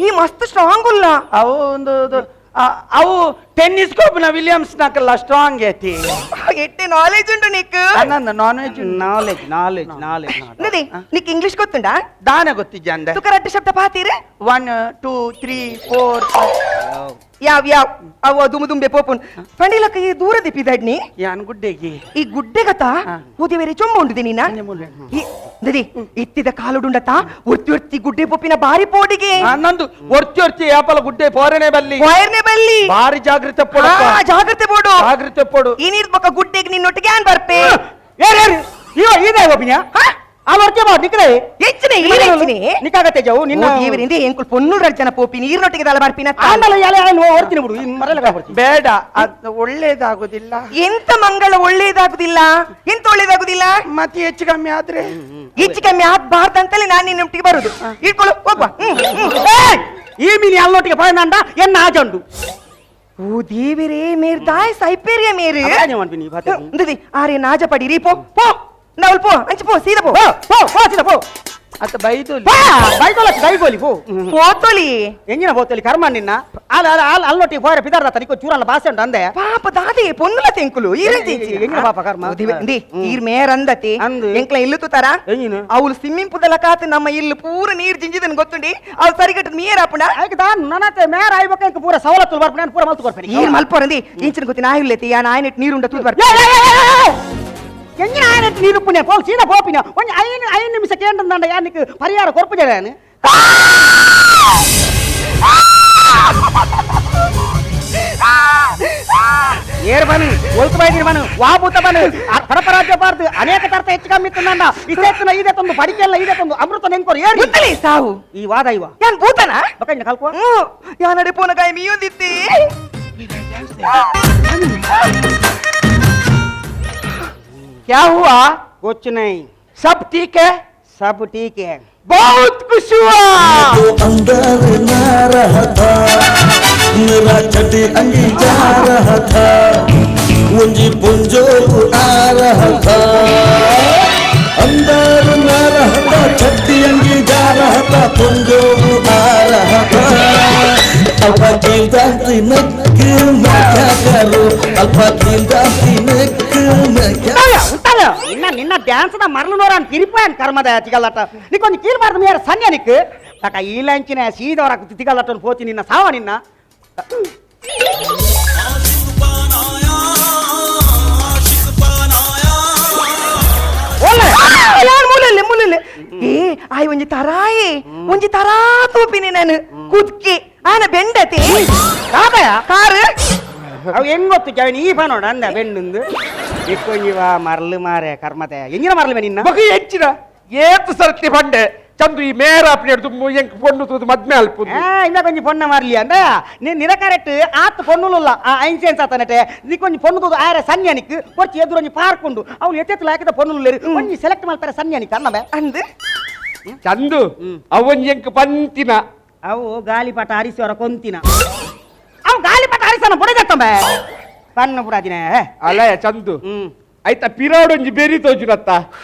ಈ ಮಸ್ತ್ ಸ್ಟ್ರಾಂಗ್ ಉಲ್ಲ ಅವು ಒಂದು ಅವು Tennis ಕೋಪನ Williams ನಾಕಲ್ಲ strong ಐತಿ. ಎಟ್ಟೆ ನಾಲೆಜ್ ಉಂಟು ನಿಕ್. ನನ್ನ non veg knowledge knowledge knowledge. ನದಿ ನಿಕ್ ಇಂಗ್ಲಿಷ್ ಗೊತ್ತುಂಡಾ? ದಾನ ಗೊತ್ತಿದ್ದೆ. ತುಕರಟ್ಟು ಶಬ್ದ ಪಾತೀರ? 1 2 3 4 ಯಾವ ಯಾವ ಅವ ದುಮು ದುಂಬೆ ಪೋಪುನ್ ಪಂಡಿಲಕ್ಕ ಈ ದೂರ ದಿಪ್ಪಿದಡ್ನಿ ಯಾನ್ ಗುಡ್ಡೆಗೆ ಈ ಗುಡ್ಡೆಗತ ಊದಿ ಬೇರೆ ಚೊಂಬ ಉಂಡುದಿ ನೀನ ದದಿ ಇತ್ತಿದ ಕಾಲುಡುಂಡತ ಒರ್ತಿ ಒರ್ತಿ ಗುಡ್ಡೆ ಪೊಪ್ಪಿನ ಬಾರಿ ಪೋಡಿಗೆ ನಂದು ಒರ್ತಿ ಒರ್ತಿ ಯಾಪಲ ಗುಡ್ಡೆ ಪೋರನೆ ಬಲ್ಲಿ ಪೋರನೆ ಬಲ್ಲಿ ಬಾರಿ ಜಾಗ್ರತೆ ಪೋಡು ಜಾಗ್ರತೆ ಪೋಡು ಜಾಗ್ರತೆ ಪೋಡು ಈ ನೀರ್ ಬೊಕ್ಕ ಗುಡ್ಡೆಗೆ ನಿನ್ನೊಟ್ಟಿಗೆ ಯಾನ್ ಬರ್ಪೆ ಏರ್ ಏರ್ ಇವ ಇದೆ ಒಪ್ಪಿನ ಆ ಒರ್ತಿ ಬಾ ನಿಕ್ರೆ ಹೆಚ್ಚಿನ ಈರೆಚ್ಚಿನಿ ನಿಕಾಗತ್ತೆ ಜಾವು ನಿನ್ನ ದೇವರಿಂದ ಎಂಕುಲ್ ಪೊನ್ನೂರು ಜನ ಪೋಪಿ ನೀರಿನೊಟ್ಟಿಗೆ ದಲ ಬರ್ಪಿನ ಆಮೇಲೆ ಯಾಲೆ ಒರ್ತಿನ ಬಿಡು ಈ ಮರಲ್ಲ ಬರ್ತೀನಿ ಬೇಡ ಅದು ಒಳ್ಳೇದಾಗುದಿಲ್ಲ. ಎಂತ ಮಂಗಳ ಒಳ್ಳೇದಾಗುದಿಲ್ಲ? ಎಂತ ಒಳ್ಳೇದಾಗುದಿಲ್ಲ? ಮತ್ತೆ ಹೆಚ್ಚು ಕಮ್ಮಿ ಆದ್ರೆ ಹೆಚ್ಚು ಕಮ್ಮಿ ಆಗ್ಬಾರ್ದಂತಲೇ ನಾನು ನಿನ್ನೊಟ್ಟಿಗೆ ಬರುದು. ಇಟ್ಕೊಳ್ಳು ಹೋಗ್ವಾ. ಈ ಮೀನು ಅಲ್ಲೊಟ್ಟಿಗೆ ಪಯಣಂಡ ಎನ್ನ ಆಜಂಡು ಓ ದೇವಿರೇ ಮೇರ್ ದಾಯ್ ಸೈಪೇರಿಯ ಮೇರು ಆರೆ ನಾಜ ಪಡಿ ರೀ ಪೋ ಪೋ ನವಲ್ ಪೋ ಅಂಚು ಪೋ ಸೀದಾ ಪೋ ಪೋ ಪೋ ಸೀದಾ ಪೋ ಅತ್ತ ಬೈದೋಲಿ ಬೈದೋಲ ದೈಗೋಲಿ ಪೋ ಪೋತೋಲಿ ಎಂಜಿನ ಪೋತೋಲಿ ಕರ್ಮ ನಿನ್ನ ಅಲ್ಲ ಅಲ್ಲ ಅಲ್ಲ ಅಲ್ಲೊಟ್ಟಿಗೆ ಪೋರೆ ಪಿದಾರ್ದ ತನಿಕೋ ಚೂರಲ್ಲ ಬಾಸೆ ಉಂಟು ಅಂದೆ ಪಾಪ ದಾದೆ ಪೊನ್ನುಲ ತೆಂಕುಲು ಈರಂಜಿ ಎಂಜಿನ ಪಾಪ ಕರ್ಮ ಈರ್ ಮೇರ್ ಅಂದತಿ ಎಂಕ್ಲ ಇಲ್ಲು ತುತಾರ ಅವಳು ಸ್ವಿಮ್ಮಿಂಗ್ ಪೂಲ್ ಕಾತು ನಮ್ಮ ಇಲ್ಲು ಪೂರ ನೀರ್ ಜಿಂಜಿದನ್ ಗೊತ್ತುಂಡಿ ಅವ್ಳು ಸರಿಗಟ್ಟು ಮೇರ್ ಆಪುಣ ಐಕ್ ದಾನ್ ನನತೆ ಮೇರ್ ಆಯ್ಬೇಕ ಪೂರ ಸವಲತ್ತು ಬರ್ಪಣ ನಾನು ಪೂರ ಮಲ್ತು ಕೊರ್ಪೇನೆ ಈರ್ ಮಲ್ಪೋರಂದಿ ಇಂಚಿನ ಗೊತ್ತಿ ನಾಯಿಲ್ಲೇತಿ ಯಾ ನಾಯಿನೆಟ್ ನೀರುಂಡ ತೂದು ಬರ್ಪ ಎಂಜಿನ ಆಯನಟ್ಟು ನೀರು ಪುಣ್ಯ ಪೋ ಸೀದಾ ಪೋಪಿನ ಒಂದು 5 ನಿಮಿಷ ಕೇಂದ್ರ ಯಾನಿಕ್ ಪರಿಹಾರ ಕೊರ್ಪು ಜನ ಏರ್ ಬನು ಒಲ್ತು ಬೈದಿರ್ ಬನು ವಾಬೂತ ಬನು ಪರಪರಾಜ್ಯ ಬಾರ್ದು ಅನೇಕ ತರ್ತ ಹೆಚ್ಚು ಕಮ್ಮಿ ಇತ್ತು ಇಸೆತ್ತನ ಇದೆ ತಂದು ಪಡಿಕೆಲ್ಲ ಇದೆ ತಂದು ಅಮೃತ ನೆನ್ಕೋರು ಏರ್ ಗೊತ್ತಲೇ ಸಾವು ಈ ವಾದ ಇವ ಯಾನ್ ಭೂತನ ಬಕಂಜ ಕಲ್ಕೋ ಯಾನಡೆ ಪೋನಗಾಯ ಮೀಯೊಂದಿತ್ತಿ क्या हुआ? कुछ नहीं, सब ठीक है, सब ठीक है, बहुत खुश हुआ। तो अंदर ना रहा था, मेरा चटी अंगी जा रहा था, मुंजी पुंजो आ रहा था, अंदर ना रहा था, चटी अंगी जा रहा था, पुंजो आ रहा था। अल्फा कील नक मैं क्या करूं, अल्फा कील नक मैं क्या. ನಿನ್ನ ನಿನ್ನ ಡ್ಯಾನ್ಸ್ದ ಮರಳು ನೋರ ತಿರಿಪಾಯನ್ ಕರ್ಮದ ತಿಗಲ್ಲಟ ನೀಕೊಂದು ಕೀಳ್ಬಾರ್ದು ಮೇರ ಸನ್ಯ ನಿಕ್ ತಕ ಈ ಲಂಚಿನ ಸೀದವರ ತಿಗಲ್ಲಟನ್ ಪೋತಿ ನಿನ್ನ ಸಾವ ನಿನ್ನ. ಮೂಲಲ್ಲೆ ಮೂಲಲ್ಲೆ ಏ ಆಯ್ ಒಂಜಿ ತರಾಯಿ ಒಂಜಿ ತರಾ ತೂಪಿನಿ ನಾನು ಕುದ್ಕಿ ಆನ ಬೆಂಡತಿ ಕಾರು ಅವು ಹೆಂಗ್ ಗೊತ್ತು ಜವನ್ ಈ ಫಾನೋಡ ಅಂದ ಬೆಂಡಂದು ಇಕ್ಕೊಂಜಿವ ಮರಳು ಮಾರೆ ಕರ್ಮತೆ ಎಂಜಿನ ಮರಳು ನಿನ್ನ ಬಗೆ ಹೆಚ್ಚಿನ ಏತು ಸರ್ತಿ ಬಂಡೆ ಚಂದು ಈ ಮೇರ ಅಪ್ಪ ಎಂಕ್ ಪೊಣ್ಣು ತೂದು ಮದ್ಮೆ ಅಲ್ಪ ಇಂದ ಕೊಂಚ ಪೊಣ್ಣ ಮಾರ್ಲಿ ಅಂದ ನೀನ್ ನಿನ ಕರೆಕ್ಟ್ ಆತ್ ಪೊಣ್ಣುಲುಲ್ಲ ಆ ಐನ್ಸೆನ್ಸ್ ಆತನಟೆ ನೀ ಕೊಂಚ ಪೊಣ್ಣು ತೂದು ಆರೆ ಸನ್ಯಾನಿಕ್ ಕೊರ್ಚಿ ಎದುರು ಒಂಜಿ ಪಾರ್ಕ್ ಉಂಡು ಅವ್ನು ಎತ್ತೆತ್ತು ಲಾಕಿದ ಪೊಣ್ಣುಲ್ಲೇರು ಒಂಜಿ ಸೆಲೆಕ್ಟ್ ಮಾಡ್ತಾರೆ ಸನ್ಯಾನಿಕ್ ಅನ್ನಬೆ ಅಂದು ಚಂದು ಅವನ್ ಎಂಕ್ ಪಂತಿನ ಅವು ಗಾಳಿಪಟ ಹರಿಸುವರ ಕೊಂತಿನ ಅವು ಗಾಳಿಪಟ ಹರಿಸನ ಬುಡಗತ್ತಂಬೆ ಪನ್ನ ಪುಡಾದಿನ ಅಲ್ಲ ಚಂದು ಆಯ್ತಾ ಪಿರಾಡ್ ಒಂಜಿ ಬೇರಿ ತೋಜುನತ್ತ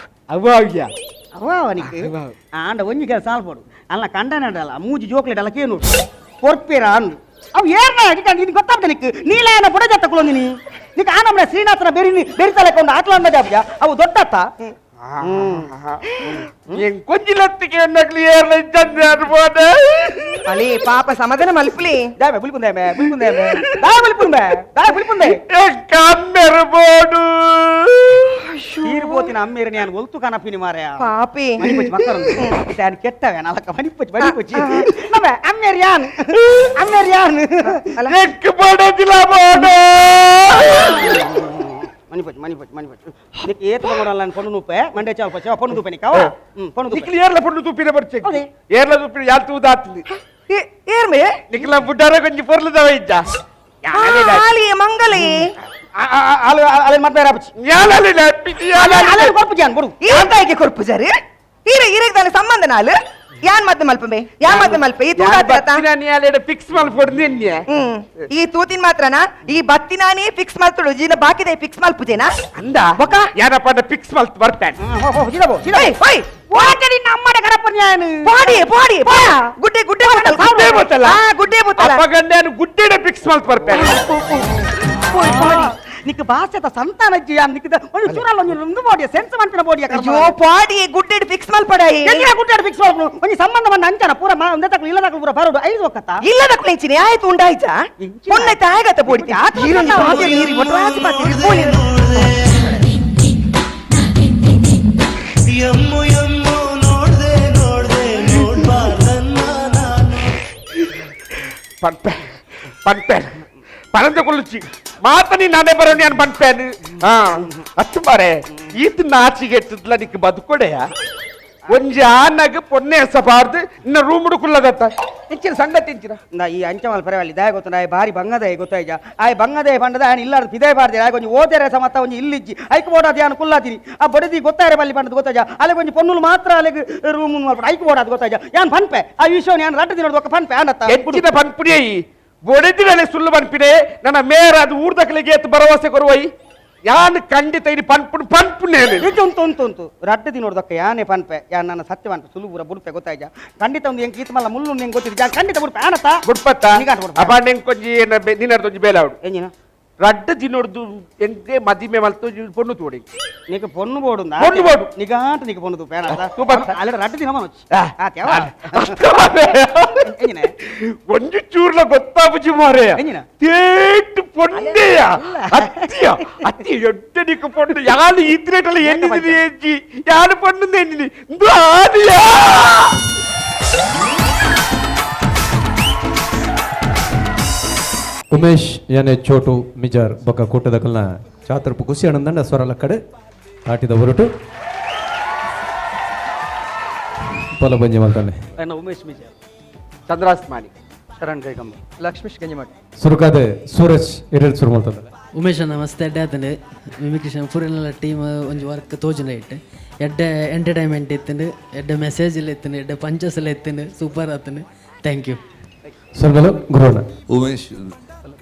ಅವ ಅವ್ಯ ಅವ ಅವನಿಗೆ ಆಂಡ ಒಂಜಿ ಕೆಲಸ ಆಲ್ಪಡು ಅಲ್ಲ ಕಂಡನಡಲ್ಲ ಮೂಜಿ ಜೋಕ್ಲೆಡಲ್ಲ ಕೇನು ಕೊರ್ಪೇರ ಅಂದು ಅವು ಏರ್ನ ನಿನ್ ಗೊತ್ತಾಗ್ತದೆ ನಿಕ್ ನೀಲಾಯನ ಬುಡಜತ್ತ ಕುಲೊಂದಿನಿ ನಿಕ್ ಆನಮ್ನ ಶ್ರೀನಾಥನ ಬೆರಿ ಬೆರಿತಲೆ ಕೊಂಡು ಆಟ್ಲ ಜಾಬ್ಜ ಅವು ದೊಡ್ಡತ್ತ ಕೊಂಜಿಲತ್ತಿಗೆ ನಕ್ಲಿ ಏರ್ಲ ಚಂದ ಅನ್ಬೋದ ಅಲಿ ಪಾಪ ಸಮಾಧಾನ ಮಲ್ಪಲಿ ದಾವೆ ಬುಲ್ಪುಂದೆ ಮೇ ಬುಲ್ಪುಂದೆ ಮೇ ದಾವೆ ಬುಲ್ಪುಂದೆ ದಾವೆ ಬುಲ್ಪುಂದೆ ಕಮ್ಮೆರ್ಬೋಡು ತೀರ್ಬೋತಿನ ಅಮ್ಮೇರು ನಾನು ಒಲ್ತು ಕನಪಿನಿ ಮಾರ್ಯ ಪಾಪಿ ಮಣಿಪೊಚ್ಚಿ ಮಕ್ಕಳು ನಾನು ಕೆಟ್ಟವೆ ನಾಲ್ಕ ಮಣಿಪೊಚ್ಚಿ ಮಣಿಪೊಚ್ಚಿ ನಮ್ಮ ಅಮ್ಮೇರು ಯಾನ್ ಅಮ್ಮೇರು ಯಾನ್ ಎಕ್ ಬಡದಿಲ್ಲ ಬೋಡು ಮಣಿಪೊಚ್ಚಿ ಮಣಿಪೊಚ್ಚಿ ಮಣಿಪೊಚ್ಚಿ ನಿಕ್ ಏತ್ ಬಂಗೋಡಲ್ಲ ನಾನು ಪೊಣ್ಣು ನೂಪೆ ಮಂಡೆ ಚಾಲ್ ಪಚ್ಚ ಪೊಣ್ಣು ತೂಪೆ ನಿಕಾವ ಪೊಣ್ಣು ತೂಪೆ ನಿಕ್ಲಿ ಏರ್ಲ ಪೊಣ್ಣು ತೂಪಿನ ಬರ್ಚೆ ಏರ್ಲ ತೂಪಿನ ಯಾಲ್ ತೂದಾತ್ಲಿ ಏರ್ಮೆ ನಿಕ್ಲ ಬುಡ್ಡಾರ ಕೊಂಚ ಪೊರ್ಲದವ ಇದ್ದ ಆಲಿ ಮಂಗಲಿ ಅಲೆ ಮತ್ತೆ ರಾಪಚಿ ಯಾಲಲ್ಲಿ ಕೊರ್ಪು ಜಾನ್ ಬುಡು ಏಂತಾಯಿಗೆ ಕೊರ್ಪು ಜಾರಿ ಈರೆ ಈರೆಗೆ ದಾನೆ ಸಂಬಂಧ ನಾಲು ಯಾನ್ ಮದ್ದೆ ಮಲ್ಪಂಬೆ ಯಾನ್ ಮದ್ದೆ ಮಲ್ಪೆ ಈ ತೂತಾತ್ರ ಫಿಕ್ಸ್ ಮಲ್ಪೊಡು ನಿನ್ನೆ ಈ ತೂತಿನ ಮಾತ್ರನಾ ಈ ಬತ್ತಿನಾನೇ ಫಿಕ್ಸ್ ಮಲ್ತುಡು ಜೀನ ಬಾಕಿದೆ ಫಿಕ್ಸ್ ಮಲ್ಪುಜೇನಾ ಅಂದ ಬೊಕ ಯಾನಪ್ಪ ಫಿಕ್ಸ್ ಮಲ್ತ್ ಬರ್ತಾನೆ ಸೀದಾ ಬೋ ಸೀದಾ ಓಯ್ ಪೋಟೆ ನಿನ್ನ ಅಮ್ಮಡ ಕರಪನ್ಯಾನು ಪಾಡಿ ಪಾಡಿ ಗುಡ್ಡೆ ಗುಡ್ಡೆ ಬತ್ತಲ ಗುಡ್ಡೆ ಬತ್ತಲ ಆ ಗುಡ್ಡೆ ಬತ್ತಲ ಅಪ್ಪಗಂಡೇನು ಗುಡ್ಡೆಡೆ ಫಿಕ್ಸ್ ಮಲ್ತ್ ಬರ್ಪೆ ನಿಕ್ ಭಾಷೆದ ಸಂತಾನಜ್ಜಿ ಯಾನ್ ನಿಕ್ ಒಂದು ಚೂರಲ್ಲ ಒಂದು ಒಂದು ಬೋಡಿಯ ಸೆನ್ಸ್ ಮಂತಿನ ಬೋಡಿಯ ಅಯ್ಯೋ ಪಾಡಿ ಗುಡ್ಡೆಡ್ ಫಿಕ್ಸ್ ಮಲ್ಪಡಾಯಿ ಎಂಜಿನ ಗುಡ್ಡೆಡ್ ಫಿಕ್ಸ್ ಮಲ್ಪನು ಒಂಜಿ ಸಂಬಂಧ ಬಂದ ಅಂಚನ ಪೂರ ಒಂದೇ ತಕ್ಲು ಇಲ್ಲ ತಕ್ಲು ಪೂರ ಬರೋಡು ಐದು ಒಕ್ಕತ್ತ ಇಲ್ಲ ತಕ್ಲು ಇಂಚಿನಿ ಆಯ್ತು ಉಂಡಾಯ್ತಾ ಪೊನ್ನೈತ ಆಗತ್ತ ಪೋಡಿ ಎಮ್ಮು ಎಮ್ಮು ನೋಡ್ದೆ ನೋಡ್ದೆ ನೋಡ್ಬಾರ್ದನ್ನ ನಾನು ಪನ್ಪೆ ಪನ್ಪೆ ಪರಂದ ಕೊಲ್ಲುಚಿ ಮಾತನಿ ನಾನೇ ಬರೋ ನಾನು ಪನ್ಪೇನು ಹಾ ಅತ್ತು ಬಾರೆ ಈತ ನಾಚಿಗೆ ಎತ್ತಿದ್ಲ ನಿಕ್ ಬದುಕೊಡೆಯ ಒಂಜಿ ಆನಗ ಪೊನ್ನೆ ಎಸಬಾರ್ದು ಇನ್ನ ರೂಮ್ ಹುಡುಕುಲ್ಲದತ್ತ ಇಂಚಿನ ಸಂಗತಿ ಇಂಚಿನ ನಾ ಈ ಅಂಚಮಲ್ ಪರವಲ್ಲಿ ದಾಯ ಗೊತ್ತು ನಾಯಿ ಭಾರಿ ಬಂಗದ ಗೊತ್ತಾಯ್ಜ ಆಯ್ ಬಂಗದೇ ಪಂಡದ ಆಯ್ ಇಲ್ಲಾರ್ದು ಪಿದೇ ಬಾರ್ದೆ ಆಯ್ ಕೊಂಚ ಓದೇರೆ ಸಮತ್ತ ಒಂಜಿ ಇಲ್ಲಿಜ್ಜಿ ಐಕ್ ಬೋಡಾದ ಯಾನು ಕುಲ್ಲಾತಿನಿ ಆ ಬಡದಿ ಗೊತ್ತಾರೆ ಬಲ್ಲಿ ಪಂಡದ ಗೊತ್ತಾಯ್ಜ ಅಲ್ಲಿಗೆ ಒಂಜಿ ಪೊನ್ನುಲು ಮಾತ್ರ ಅಲ್ಲಿಗೆ ರೂಮ್ ಮಲ್ಪಡ ಐಕ್ ಬೋಡಾದ ಗೊತ್ತಾಯ್ಜ ಯಾನ್ ಪನ್ಪೆ ಆ ವಿಷಯ ಯಾನ್ ರಡ್ಡ ದಿನದ ಒಕ್ಕ ಪನ್ಪೆ ಆನತ್ತ ಹೆಚ್ಚಿನ ಪನ್ಪುಡಿಯೈ ಬೊಡೆದಿರಲೆ ಸುಳ್ಳು ಪನ್ಪಿಡೆ ನನ್ನ ಮೇರ ಅದು ಊರ್ದಕ್ಲಿಗೆ ಎತ್ತು ಭರವಸೆ ಕೊರುವೈ ಯಾನ್ ಖಂಡಿತ ಇನಿ ಪನ್ಪುಡು ಪನ್ಪುನೇನು ಉಂಟು ಉಂಟು ಉಂಟು ರಡ್ಡ ದಿನೋಡ್ದಕ್ಕ ಯಾನೇ ಪನ್ಪೆ ಯಾನ್ ನನ್ನ ಸತ್ಯ ಪನ್ಪೆ ಸುಲುಬುರ ಬುಡ್ಪೆ ಗೊತ್ತಾಯ್ಜ ಖಂಡಿತ ಒಂದು ಎಂಕ್ ಈತ ಮಲ್ಲ ಮುಳ್ಳು ನಿಂಗೆ ಗೊತ್ತಿದ್ದ ಖಂಡಿತ ಬುಡ್ಪೆ ಆನತ್ತ ಬುಡ್ಪತ್ತ ಅಪ್ಪ ನೆಂಗ್ ಕೊಂಜಿ ನಿನ್ನರ್ದೊಂಜಿ ಬೇಲೆ ಅವಡು ಎಂಜಿನ ರಡ್ಡ ದಿನೋಡ್ದು ಎಂಗೆ ಮದಿಮೆ ಮಲ್ತು ಪೊಣ್ಣು ತೋಡಿ ನೀಕು ಪೊಣ್ಣು ಬೋಡು ಪೊಣ್ಣು ಬೋಡು ನಿಗಾಂತ ನೀಕು ಪೊಣ್ಣು ತೂಪೆ ಅಲ್ಲ ರಡ್ಡ ದಿನ ಮನೋಜ್ ಒಂಜಿ ಚೂರ್ಲ ಗೊತ್ತಾಪುಜಿ ಮಾರೆ ತೇಟ್ ಪೊಂಡೆಯ ಅತ್ತಿಯ ಅತ್ತಿ ಎಡ್ಡೆ ನೀಕು ಪೊಣ್ಣು ಯಾರು ಇದ್ರೇಟಲ್ಲ ಎನ್ನಿದಿ ಎಜ್ಜಿ ಯಾರು ಪೊಣ್ಣು ಎನ್ನಿದಿ ಆದಿಯಾ ಉಮೇಶ್ ಯಾನೆ ಚೋಟು ಮಿಜಾರ್ ಬೊಕ್ಕ ಕೂಟದಕಲ್ನ ಚಾತುರ್ಪು ಖುಷಿ ಆನಂದಂಡ ಸ್ವರಲ ಕಡೆ ತಾಟಿದ ಹೊರಟು ಪೊಲ ಬಂಜಿ ಮಲ್ತಾನೆ ಉಮೇಶ್ ಮಿಜಾರ್ ಚಂದ್ರಾಸ್ ಮಾಣಿ ಶರಣ್ ಜೈಗಂಬ ಲಕ್ಷ್ಮೀಶ್ ಗಂಜಿಮಠ ಸುರುಕಾದ ಸೂರಜ್ ಎರಡ್ ಸುರು ಮಲ್ತದೆ ಉಮೇಶ್ ನಮಸ್ತೆ ಎಡ್ಡೆ ಆತಂಡು ಮಿಮಿಕ್ರಿಷನ್ ಪೂರೆಲ್ಲ ಟೀಮ್ ಒಂಜಿ ವರ್ಕ್ ತೋಜುನ ಇಟ್ಟು ಎಡ್ಡೆ ಎಂಟರ್ಟೈನ್ಮೆಂಟ್ ಇತ್ತಂಡು ಎಡ್ಡೆ ಮೆಸೇಜ್ ಎಲ್ಲ ಇತ್ತಂಡು ಎಡ್ಡೆ ಪಂಚಸ್ ಎಲ್ಲ ಇತ್ತಂಡು ಸೂಪರ್ ಆತಂಡು thank you ಸ್ವರ್ಗಲು ಗುರುವಣ್ಣ ಉಮೇಶ್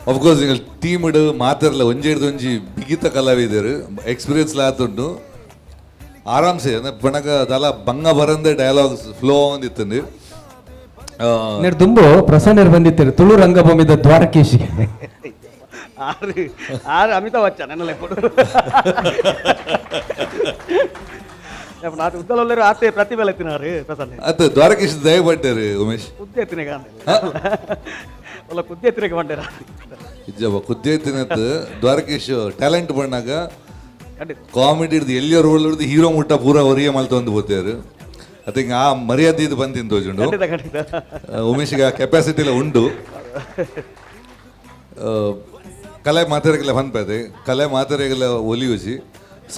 of course നിങ്ങൾ ಟೀಮ್ ಇಡು ಮಾತಾಡಲ್ಲ ಒಂಜಿ ಒಂಜಿ ಬಿಗಿತ ಕಲಾವಿದರು ಎಕ್ಸ್ಪೀರಿಯನ್ಸ್ ಲಾತುಂಡು ಆರಾಮ್ಸೆ ಪಣಕ ದಲ ಬಂಗ ಬರಂದೆ ಡೈಲಾಗ್ಸ್ ಫ್ಲೋ ಒಂದಿತ್ತಂದು ನೇರ್ ದುಂಬು ಪ್ರಸನ್ನರು ಬಂದಿತ್ತಾರೆ ತುಳು ರಂಗಭೂಮಿದ ದ್ವಾರಕೀಶಿಗೆ ಆರು ಆರು ಅಮಿತಾಬ್ ಬಚ್ಚನ್ ಎನ್ನಲ್ಲ ఇప్పుడు నాకు ಉದ್ದಲೊಲ್ಲರು ಆತೆ ಪ್ರತಿಭೆ ಎತ್ತಿನಾರು ಪ್ರಸನ್ನ ಅತ್ತ ದ್ವಾರಕೀಶ್ ದಯ ಪಟ್ಟಾರು ಉಮೇಶ್ ಕುದ್ದೆ ಎತ್ತಿನ ಒಲ್ಲ ಕುದ್ದೆ ಎತ್ತಿನಕ್ಕೆ ಬಂಡೇರ ಇಜ್ಜಪ್ಪ ಕುದ್ದೆ ಎತ್ತಿನತ್ತು ದ್ವಾರಕೀಶ್ ಟ್ಯಾಲೆಂಟ್ ಬಂದಾಗ ಕಾಮಿಡಿ ಹಿಡ್ದು ಎಲ್ಲಿಯವರು ಹಿಡ್ದು ಹೀರೋ ಮುಟ್ಟ ಪೂರ ಹೊರಿಗೆ ಮಲ್ತೊಂದು ಪೋತೇರು ಅತ್ತ ಆ ಮರ್ಯಾದೆ ಇದು ಬಂದಿನ ತೋಜುಂಡು ಉಮೇಶ್ಗೆ ಆ ಕೆಪಾಸಿಟಿ ಎಲ್ಲ ಉಂಡು ಕಲೆ ಮಾತಾಡಕ್ಕೆಲ್ಲ ಪನ್ಪದೆ ಕಲೆ ಮಾತಾಡಕ್ಕೆಲ್ಲ ಒಲಿಯುಜಿ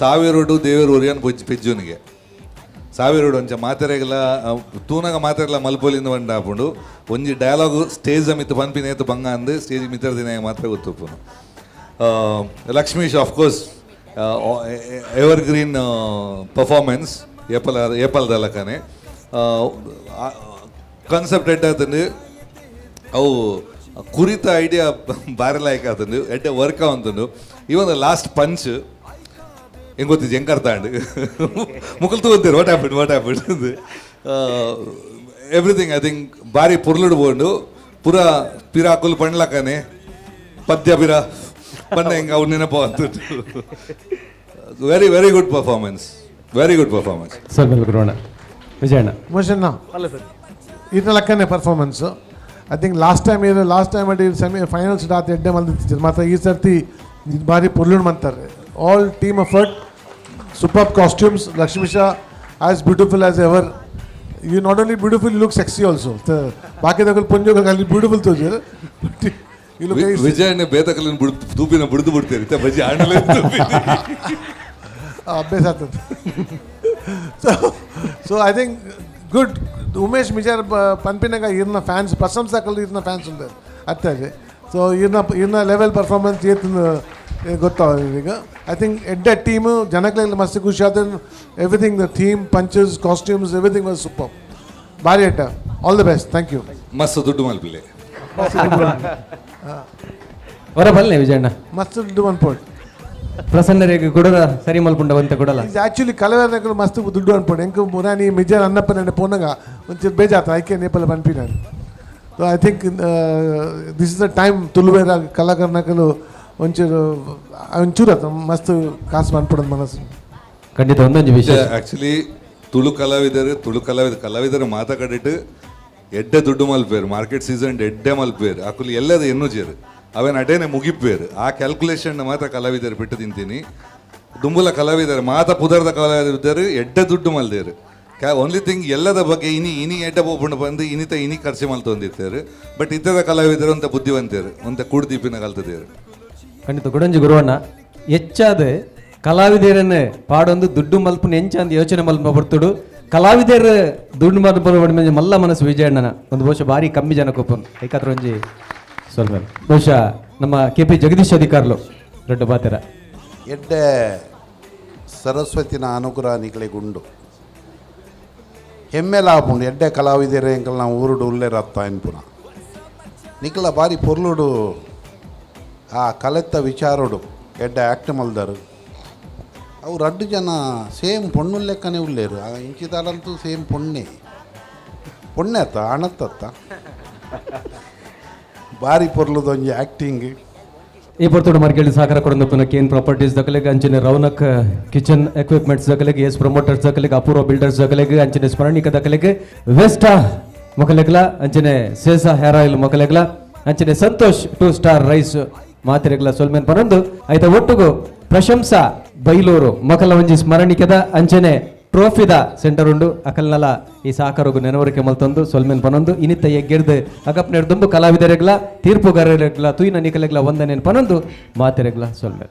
ಸಾವಿರೋಡು ದೇವರು ಒರಿಯನ್ ಪೊಜ್ಜಿ ಪೆಜ್ಜುನಿಗೆ ಸಾವಿರೋಡು ಒಂಚ ಮಾತಾಡಕ್ಕೆಲ್ಲ ತೂನಾಗ ಮಾತಾಡಲ್ಲ ಮಲ್ಪೊಲಿಂದ ಬಂಡ ಆಪುಂಡು ಒಂಜಿ ಡೈಲಾಗು ಸ್ಟೇಜ್ ಮಿತ್ತು ಪನ್ಪಿನೇತು ಬಂಗ ಅಂದು ಸ್ಟೇಜ್ ಮಿತ್ರ ದಿನ ಮಾತ್ರ ಗೊತ್ತುಪ್ಪುನು Lakshmish of course evergreen performance ಏಪಲ್ ಏಪಲ್ ದಲಕನೆ ಕಾನ್ಸೆಪ್ಟ್ ಎಡ್ಡೆ ಆತಂದು ಅವು ಕುರಿತ ಐಡಿಯಾ ಬಾರಿ ಲಾಯ್ಕ್ ಆತಂದು ಎಡ್ಡೆ ವರ್ಕ್ ಆವಂತಂದು ಇವನ್ ಲಾಸ್ಟ್ ಪಂಚ್ ಹೆಂಗೆ ಗೊತ್ತಿದ್ದು ಹೆಂಗೆ ಅರ್ಥ ಆಂಡ್ Mukul ತಗೋತೀರಿ what happen what happen everything I think ಬಾರಿ ಪೊರ್ಲುಡು ಬೋಂಡು ಪೂರ ಪಿರಾಕುಲ್ ಪಣ್ಲಕನೆ ಪದ್ಯ ಪಿರ ಪಣ್ಣ ಹೆಂಗೆ ಅವ್ರು ನೆನಪು ಅಂತ very very good performance very good performance sir ಗುರುವಣ್ಣ Vijayanna ಮೋಷನ್ನ ಅಲ್ಲ ಸರ್ ಈತ ಲೆಕ್ಕನೆ performance I think last time ಇದು ಲಾಸ್ಟ್ ಟೈಮ್ ಅಡಿ ಸೆಮಿ ಫೈನಲ್ಸ್ ಡಾತ್ ಎಡ್ಡೆ ಮಲ್ದಿತ್ತು ಮಾತ್ರ ಈ ಸರ್ತಿ ಭಾರಿ ಪೊರ್ಲುಡ್ ಮಂತಾರೆ all team effort super costumes Lakshmisha as beautiful as ever you not only beautiful you look sexy also ಬಾಕಿದಗಳು ಪೊಂಜೋಗಳು ಅಲ್ಲಿ beautiful ತೋಜರ್ but you look Vijayanna ಬೇತಕಲಿನ ಬುಡ್ ತೂಪಿನ ಬುಡ್ದು ಬಿಡ್ತೀರಿ ಬಜ್ಜಿ ಆಣಲೆ ಅಭ್ಯಾಸ ಆಗ್ತದೆ so so I think good Umesh Mijar ಪನ್ಪಿನಾಗ ಇರ್ನ ಫ್ಯಾನ್ಸ್ ಪ್ರಶಂಸಕలు ಇರ್ನ ಫ್ಯಾನ್ಸ್ ಉಂಟು ಅತ್ತೆ ಸೊ ಇರ್ನ ಇರ್ನ ಲೆವೆಲ್ ಪರ್ಫಾರ್ಮೆನ್ಸ್ ಏತ್ ಗೊತ್ತಾವ ಈಗ I think ಎಡ್ಡೆ ಟೀಮು ಜನಗಳಿಗೆ ಮಸ್ತ್ ಖುಷಿ ಆದ everything the theme punches costumes everything was super ಭಾರಿ ಅಡ್ಡ all the best thank you ಮಸ್ತ್ ದುಡ್ಡು ಮಲ್ಪಿಲೆ ಹೊರ ಬಲ್ಲೆ ವಿಜಯಣ್ಣ ಮಸ್ತ್ ದುಡ್ಡು ಮನ್ಪೋಡ್ ಪ್ರಸನ್ನರಿಗೆ ಕೊಡಲ ಸರಿ ಮಲ್ಪುಂಡ ಒಂತೆ ಕೊಡಲ. ಆಕ್ಚುಲಿ ಕಲವೆರ್ನಕುಲು ಮಸ್ತ್ ದುಡ್ಡು ಅನ್ಪುಂಡು. ಎಂಕ್ ಮುರಾನಿ ಮಿಜಾರ್ ಅನ್ನಪ್ಪನ ಪೋನಗ ಒಂಚೂರು ಬೇಜಾತ ಐಕೆ ನೇಪಲ ಪನ್ಪಿ ನಾನು. So I think this is the time ತುಳುವೇರ ಕಲಾಕಾರನಕಲು ಒಂಚೂರು ಒಂಚೂರು ಆತ ಮಸ್ತ್ ಕಾಸು ಪನ್ಪುಡಂದು ಮನಸ್ಸು. ಖಂಡಿತ ಒಂದೊಂದು ವಿಶೇಷ. ಆಕ್ಚುಲಿ ತುಳು ಕಲಾವಿದರು ತುಳು ಕಲಾವಿದ ಕಲಾವಿದರು ಮಾತ ಕಡೆಟ್ ಎಡ್ಡೆ ದುಡ್ಡು ಮಲ್ಪೇರು, ಮಾರ್ಕೆಟ್ ಸೀಸನ್ ಎಡ್ಡೆ ಮಲ್ಪೇರು, ಅಕುಲು ಎಲ್ಲದ ಎನ್ನುಜೇರು ಅವೇನು ಅಡೇನೆ ಮುಗಿಪೇರು. ಆ ಕ್ಯಾಲ್ಕುಲೇಷನ್ ಮಾತ್ರ ಕಲಾವಿದರು ಬಿಟ್ಟು ತಿಂತೀನಿ. ದುಂಬುಲ ಕಲಾವಿದರು ಮಾತ ಪುದರ್ದ ಕಲಾವಿದರು ಎಡ್ಡೆ ದುಡ್ಡು ಮಲ್ದೇರು. ಓನ್ಲಿ ಥಿಂಗ್ ಎಲ್ಲದ ಬಗ್ಗೆ ಇನಿ ಇನಿ ಎಡ್ಡೆ ಪೋಪುಂಡು ಬಂದು ಇನಿತ ಇನಿ ಖರ್ಚು ಮಲ್ತೊಂದಿತ್ತೇರು. ಬಟ್ ಇತ್ತದ ಕಲಾವಿದರು ಅಂತ ಬುದ್ಧಿವಂತೇರು ಅಂತ ಕೂಡ್ದೀಪಿನ ಕಲ್ತದೇರು. ಖಂಡಿತ ಗುಡಂಜಿ ಗುರುವಣ್ಣ, ಹೆಚ್ಚಾದ ಕಲಾವಿದರನ್ನು ಪಾಡೊಂದು ದುಡ್ಡು ಮಲ್ಪುನ ಎಂಚ ಅಂದ್ ಯೋಚನೆ ಮಲ್ಪ ಬರ್ತುಡು. ಕಲಾವಿದರ ದುಡ್ಡು ಮಲ್ಪ ಮಲ್ಲ ಮನಸ್ಸು ವಿಜಯಣ್ಣನ ಒಂದು ಬಹುಶಃ ಭಾರಿ ಕಮ್ಮಿ ಜನ ಕೊಪ್ಪನ್ ಏಕಾತ್ರ ಒಂಜಿ ಸ್ವಲ್ಪ ಬಹುಶಃ ನಮ್ಮ ಕೆ ಪಿ ಜಗದೀಶ್ ಅಧಿಕಾರ್ಲು ದೊಡ್ಡ ಬಾತೆರ. ಎಡ್ಡೆ ಸರಸ್ವತಿನ ಅನುಗ್ರಹ ನಿಕ್ಲೆಗುಂಡು ಹೆಮ್ಮೆಲ ಆಪುಂಡು. ಎಡ್ಡೆ ಕಲಾವಿದರೇ ಎಂಕಲ್ ನಾವು ಊರುಡು ಉಲ್ಲೇರತ್ತ ಎನ್ಪುನ ನಿಕ್ಲ ಬಾರಿ ಪೊರ್ಲುಡು ಆ ಕಲೆತ್ತ ವಿಚಾರೋಡು ಎಡ್ಡೆ ಆ್ಯಕ್ಟ್ ಮಲ್ದರು. ಅವು ರಡ್ಡು ಜನ ಸೇಮ್ ಪೊಣ್ಣು ಲೆಕ್ಕನೆ ಉಲ್ಲೇರು. ಆ ಇಂಚಿದಾರಂತೂ ಸೇಮ್ ಪೊಣ್ಣೆ ಪೊಣ್ಣೆ ಅತ್ತ ಅಣತ್ತತ್ತ ಬಾರಿ ಪೊರ್ಲುದೊಂಜಿ ಆ್ಯಕ್ಟಿಂಗ್. ಈ ಪೊರ್ತುಡು ಮಾರ್ಕೆಟ್ ಸಹಕಾರ ಕೊಡೊಂದು ಕೇನ್ ಪ್ರಾಪರ್ಟೀಸ್ ದಕಲೆಗ್, ಅಂಚನೆ ರೌನಕ್ ಕಿಚನ್ ಎಕ್ವಿಪ್ಮೆಂಟ್ಸ್ ದಕಲೆಗ್, ಎಸ್ ಪ್ರಮೋಟರ್ಸ್ ದಕಲೆಗ್, ಅಪೂರ್ವ ಬಿಲ್ಡರ್ಸ್ ದಕಲೆಗ್, ಅಂಚನೆ ಸ್ಮರಣಿಕ ದಕಲೆಗ್, ವೆಸ್ಟಾ ಮೊಕಲೆಗ್ಲ, ಅಂಚನೆ ಸೇಸಾ ಹೇರ್ ಆಯಿಲ್ ಮೊಕಲೆಗ್ಲ, ಅಂಚನೆ ಸಂತೋಷ್ 2 ಸ್ಟಾರ್ ರೈಸ್ ಮಾತಿರೆಗ್ಲ ಸೊಲ್ಮೆನ್ ಪನೊಂದು ಐತ ಒಟ್ಟುಗು ಪ್ರಶಂಸಾ ಬೈಲೂರು ಮೊಕಲ ಒಂಜಿ ಸ್ಮರಣಿಕೆದ ಅಂಚನೆ ಟ್ರೋಫಿದ ಸೆಂಟರ್ ಉಂಡು. ಅಕಲ್ನಲ ಈ ಸಹಕಾರಗು ನೆನವರಿಕೆ ಮಲ್ತೊಂದು ಸೊಲ್ಮೆನ್ ಪನೊಂದು ಇನಿತ ಎಗ್ಗೆರ್ದು ಅಗಪ್ನೆರ್ದುಂಬು ಕಲಾವಿದರೆಗ್ಲ ತೀರ್ಪುಗಾರರೆಗ್ಲ ತುಯಿನ ನಿಕಲೆಗ್ಲ ವಂದನೆನ್ ಪನೊಂದು ಮಾತೆರೆಗ್ಲ ಸೊಲ್ಮೆನ್.